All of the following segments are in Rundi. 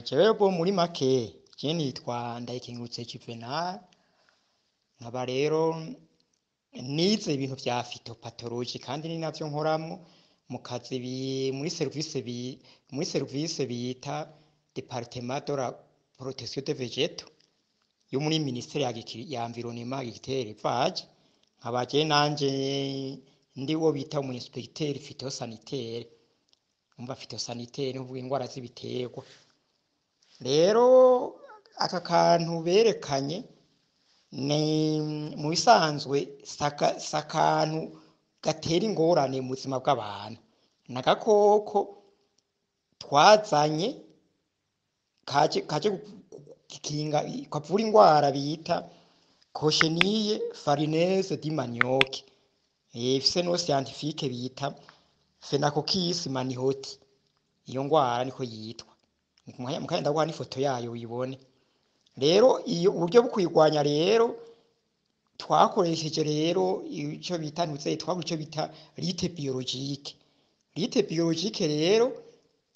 Jewe bo muri make je nitwa Ndayikengurutse Juvenal, nkaba rero nize ibintu vya phytopathologie kandi ni navyo nkoramwo mu kazi muri service bita département de la protection des végétaux yo muri ministère ya environnement, agriculture, élevage. Nkaba je nanje ndi wo bita umu inspecteur phytosanitaire. Umva, phytosanitaire ni ukuvuga ingwara z'ibiterwa. Rero aka kantu berekanye ni mu bisanzwe sakantu gatera ingorane mu buzima bw'abantu. Ni agakoko twazanye kaje gukinga, kavura ingwara bita cochenille farineuse du manioc, ifise nom scientifique bita Phenacoccus manihoti. Iyo ngwara niko yitwa. Mukanya ndaguha n'ifoto yayo uyibone. Rero iyo uburyo bwo kuyirwanya rero twakoresheje rero ico bita ntuze, twakoresheje ico bita lutte biologique. Lutte biologique rero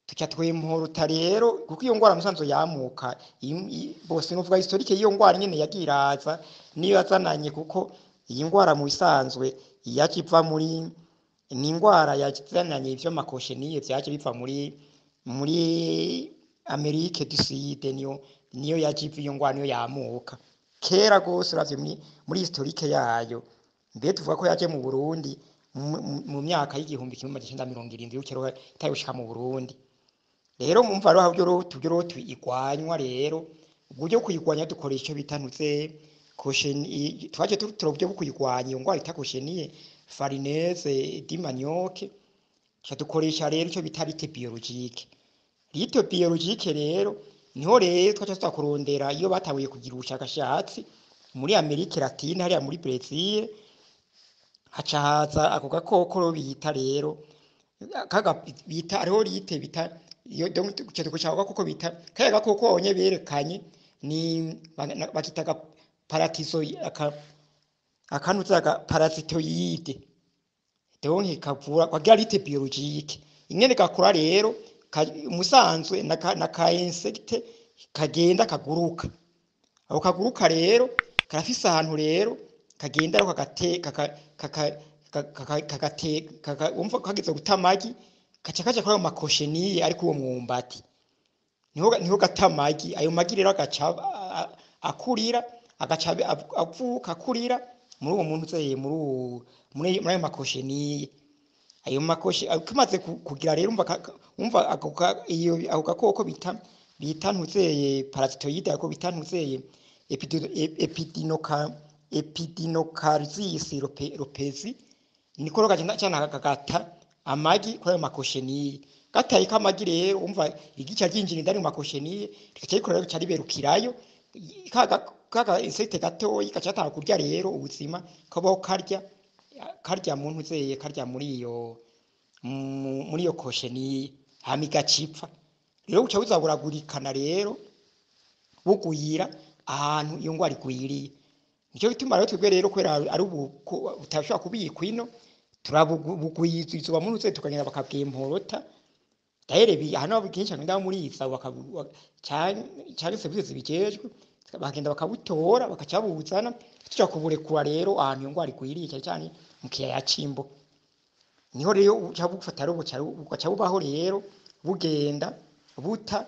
tuca twimporta rero, kuko iyo ngwara musanzwe yamuka bose novuga historique y'iyo ngwara nyene yagiye iraza niyo yazananye, kuko iyi ngwara mu bisanzwe yaje iva muri, ni ingwara yazananye ivyo ma cochenille vyaje biva muri Amérique du Sud. Niyo yaje iva iyo ngwara, niyo yamuka kera gose. Uravye muri historique yayo, mbe tuvuga ko yaje mu Burundi mu myaka y'1970 gutyo, itari gushika mu Burundi. Rero mumva rero uburyo tubyo rero tuyigwanywa, rero uburyo kuyigwanya dukoresha ico bita ntuze cochenille. Twaje tutora uburyo bwo kuyigwanya iyo ngwara bita cochenille farineuse du manioc, tuca dukoresha rero ico bita lutte biologique. Lutte biologique rero niho rero twaca tuza kurondera iyo batanguye kugira ubushakashatsi muri Amérique latine, hariya muri Brésil, haca haza ako gakoko rero bita rero kaga bita, hariho lutte bita iyo. Donc tuca dukoresha ako gakoko bita kariya gakoko babonye berekanye, ni bakita aga parasito aka akanuza aga parasitoïde. Donc kavura, kagira lutte biologique. Ingene gakora rero, musanzwe na ka insecte kagenda kaguruka. Ako kaguruka rero karafise ahantu rero kagenda rero kagate kaka kaka kaka kagate kaka, umva, kageze guta amagi kaca kaja kuri ayo ma cochenille ari kuri uwo mwumbati, niho gata amagi. Ayo magi rero agaca akurira, agaca avuka akurira muri uwo muntu uzeye muri ayo ma cochenille. Ayo makoshe kamaze kugira rero, umva, umva iyo ako gakoko bita ntuzeye parasitoïde, ako bita ntuzeye Epidinocarsis lopezi, niko rero kagenda cyane kagata amagi kuri ayo ma cochenille. Gataye kamagi rero, umva, igica ryinjira indani mu ma cochenille, rigaca rikora, rigaca riberukirayo. Kaga insecte gatoyi gaca gatanga kurya rero ubuzima kabaho karya karya muntu uzeye karya muri iyo cochenille, hama igacipfa. Rero buca buza buragurikana rero bugwira ahantu iyo ngwara igwiriye. Nico gituma rero twebwe rero, kubera ari ubu butashobora kubikwa ino, turabugwiza muntu uze tukagenda bakabwimporota dahere hano kenshi bagenda muri iza canke service zibijejwe, bakagenda bakabutora, bakaca babuzana, tuja kuburekura rero ahantu iyo ngwara igwiriye, cyane cyane mu kiyaya c'Imbo. Niho rero buca bufata rero bugaca bubaho rero bugenda buta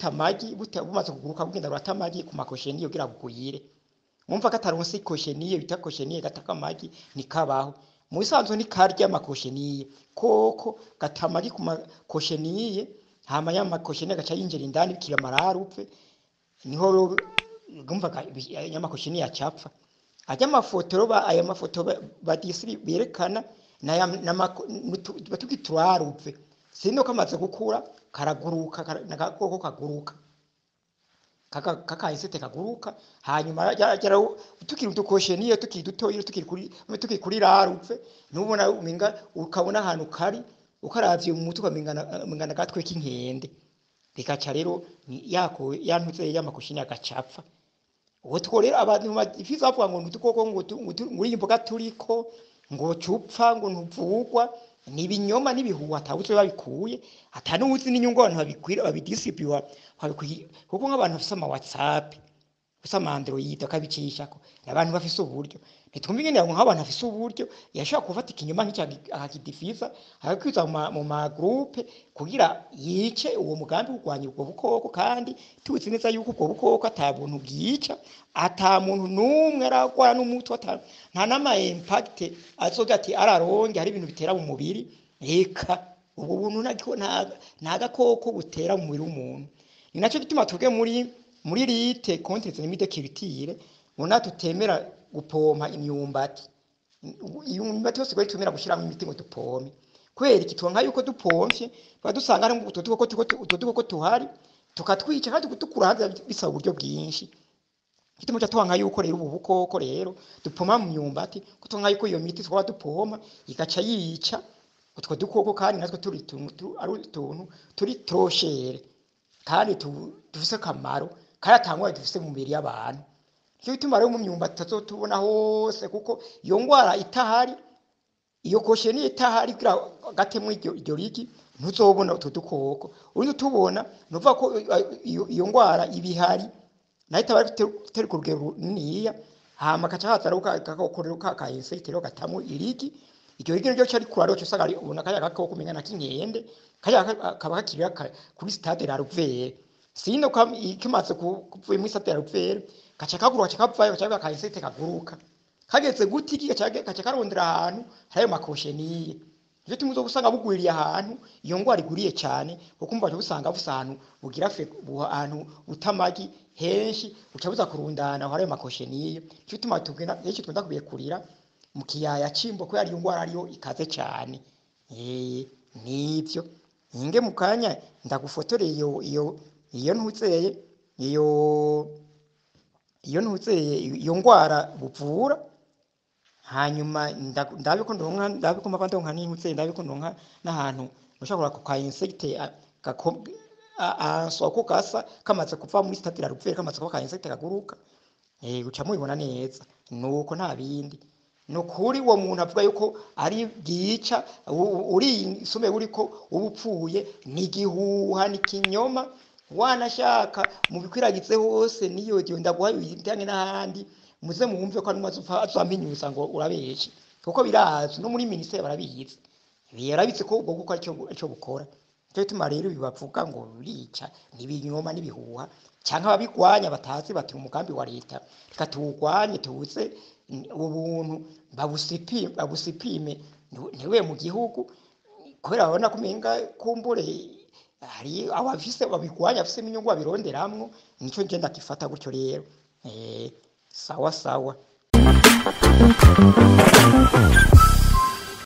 amagi, buta bumaze kuguruka bugenda burata amagi ku ma cochenille kugira bugwire. Mwumva kataronse cochenille bita cochenille gataka amagi ntikabaho. Mu bisanzwe ntikarya ama cochenille, koko gata amagi ku ma cochenille, hama ya ma cochenille agaca yinjira indani bikira ama larves. Niho rero umva ya ma cochenille acapfa. Arya mafoto rero aya mafoto badisiri berekana tuba tu larves sino kamaze gukura karaguruka, n'agakoko kaguruka, kaka insecte kaguruka. Hanyuma tukiri udu cochenille, tukiri dutoyi, tukiri kuri larve, ntubona umenga ukabona ahantu kari ukaravye mu mutwe ukamenga n'agatwe k'inkende. Bikaca rero yako yantuze y'ama cochenille agacapfa. Utwo rero abantu bafize bavuga ngo n'udukoko, ngo ngo iyi mboga turiko ngo cupfa, ngo ntuvugwa. Ni ibinyoma n'ibihuha, atawuzi babikuye, atanuzi n'inyungu abantu babikwira babidisipiwa babikwiye, kuko nk'abantu bafise ama WhatsApp, bafise ama Android akabicishako, abantu bafise uburyo. Ntitwumva ingene nk'abantu bafise uburyo yashobora gufata ikinyoma nk'icyo akakidifiza, akakwiza mu ma groupe kugira yice uwo mugambi wo kurwanya ubwo bukoko, kandi tuzi neza yuko ubwo bukoko ata buntu bwica, ata muntu n'umwe aragwara n'umutwe, nta n'ama impact azoga ati araronge hari ibintu bitera mu mubiri. Reka ubwo buntu nta gakoko butera mu mubiri w'umuntu. Ni nacyo gituma twebwe muri lutte contre les ennemis de culture ubona tutemera gupompa imyumbati. Iyo myumbati yose twari tumera gushyiramo imiti ngo dupompe, kubera iki? Tubona yuko dupomfye tuba dusanga harimo utwo dukoko, utwo dukoko tuhari tukatwica, kandi kutukura hanze bisaba uburyo bwinshi. Gituma ca twanka yuko rero ubu bukoko rero dupoma mu myumbati, kuko twanka yuko iyo miti twaba dupompa igaca yica utwo dukoko, kandi natwe turi ari utuntu turi troshere kandi dufise akamaro kandi atangwa dufise mu mibiri y'abantu. Nicyo gituma rero mu myumbati tutazotubona hose, kuko iyo ngwara itahari, iyo cochenille itahari kugira gatemwe iryo rigi, ntuzobona utwo dukoko. Urinze utubona nuvuga ko iyo ngwara iba ihari, nayo itaba itari ku rugero runiniya. Hama gaca haza rero gakoko rero ka insecte rero gatamwo irigi. Iryo rigi ryo ca rikura rero, uca usanga ubona kariya gakoko umenga na k'inkende, kariya kaba kakiri kuri stade larvaire. Sino kimaze kuvuye muri stade larvaire, gaca kaguruka, gaca kavayo, gaca ka insecte kaguruka kageze guti iki, gaca karondera ahantu hari ayo ma cochenille. Nicyo gituma uzoba usanga bugwiriye ahantu iyo ngwara igwiriye cane, kuko umva uca usanga bufise ahantu bugira ahantu buta amagi henshi, buca buza kurundana aho hari ayo ma cochenille. Nico gituma tugenda henshi dukunda kubikurira mu kiyaya c'Imbo, kubera iyo ngwara ariyo ikaze cane. Nivyo ninge mu kanya ndagufotoreye iyo ntuzeye, iyo ntuzeye iyo ngwara buvura. Hanyuma ndabe ko ndonka, ndabe ko mpava ndonka n'intuzeye, ndabe ko ndonka n'ahantu ushobora ku ka insecte answa ko gasa kamaze kuva muri stade larvaire, kamaze kuba ka insecte kaguruka, uca mubibona neza. Nuko nta bindi. Nukuri uwo muntu avuga yuko ari bwica uri isume uriko uba upfuye, ni igihuha, ni ikinyoma. Wanashaka mubikwiragize hose, niyo diyo ndaguha ibijyanye n'ahandi, muze mwumve ko ari azampinyuza ngo urabeshe, kuko birazwi no muri ministère barabizi, barabizi ko ubwo bwoko aricyo bukora. Nico gituma rero ibi bavuga ngo burica ni ibinyoma n'ibihuha, canke ababigwanya batazi bati umugambi wa leta reka tuwugwanye, tuwuze ubuntu babusipime ntiwe mu gihugu, kubera babona ko umenga kumbure hari abafise babigwanya bafise inyungu babironderamwo. Nico nje ndakifata gutyo rero. Sawa sawa.